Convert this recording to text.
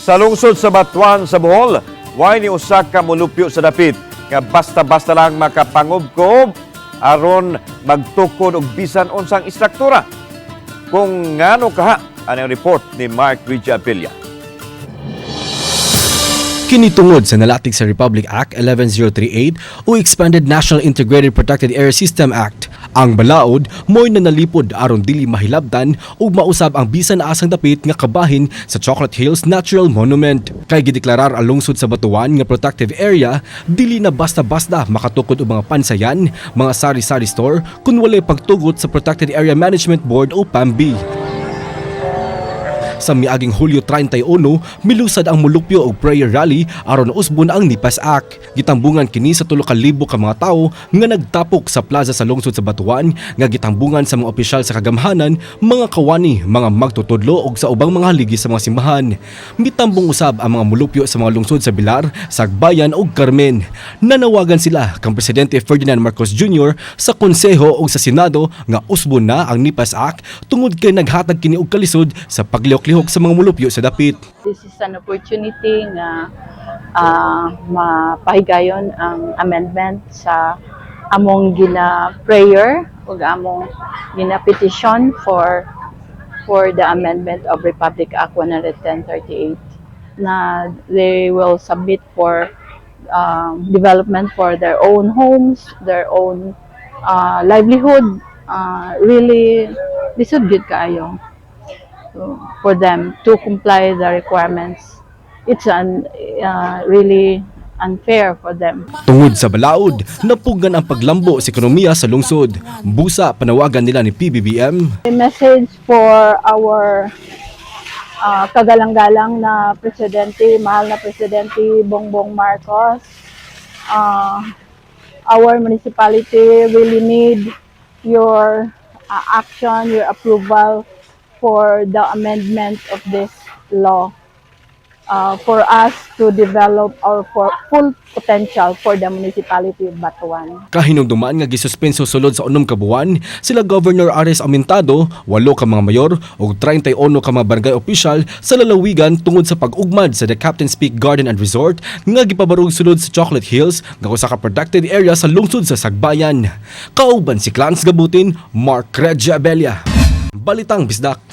Sa lungsod sa Batuan sa Bohol, way ni usa ka mulupyo sa dapit nga basta-basta lang makapangubkob aron magtukod og bisan unsang istruktura. Kung ngano kaha, ang report ni Mark Regia Villa. Kini tungod sa nalatig sa Republic Act 11038 o Expanded National Integrated Protected Area System Act. Ang balaod mo'y nanalipod aron dili mahilabtan ug mausab ang bisan asang dapit nga kabahin sa Chocolate Hills Natural Monument. Kay gideklarar ang lungsod sa Batuan nga protective area, dili na basta-basta makatukod og mga pansayan, mga sari-sari store kung walay pagtugot sa Protected Area Management Board o PAMB. Sa miaging Hulyo 31, milusad ang mulupyo og prayer rally aron usbon ang Nipas Act. Gitambungan kini sa 3,000 ka mga tawo nga nagtapok sa plaza sa lungsod sa Batuan nga gitambungan sa mga opisyal sa kagamhanan, mga kawani, mga magtutudlo ug sa ubang mga haligi sa mga simbahan. Mitambong usab ang mga mulupyo sa mga lungsod sa Bilar, Sagbayan ug Carmen. Nanawagan sila kang Presidente Ferdinand Marcos Jr. sa Konseho ug sa Senado nga usbon na ang Nipas Act tungod kay naghatag kini og kalisod sa paglihok-lihok sa mga mulupyo sa dapit. This is an opportunity nga mapahigayon ang amendment sa among gina prayer ug among gina petition for the amendment of Republic Act 11038 na they will submit for development for their own homes, their own livelihood. Really lisod gyud kaayo. So, for them to comply the requirements, it's really unfair for them. Tungod sa balaod, napugan ang paglambo sa ekonomiya sa lungsod. Busa, panawagan nila ni PBBM A message for our kagalang-galang na presidente, mahal na Presidente Bongbong Marcos. Our municipality really need your action, your approval for the amendment of this law for us to develop our full potential for the municipality of Batuan. Kahinumduman nga gisuspenso sulod sa 6 ka buwan sila Governor Aris Amintado, walo ka mga mayor ug 31 ka mga barangay opisyal sa lalawigan tungod sa pag-ugmad sa The Captain's Peak Garden and Resort nga gipabarog sulod sa Chocolate Hills nga usa ka protected area sa lungsod sa Sagbayan. Kauban si Clans Gabutin, Mark Regia Abella. Balitang Bisdak.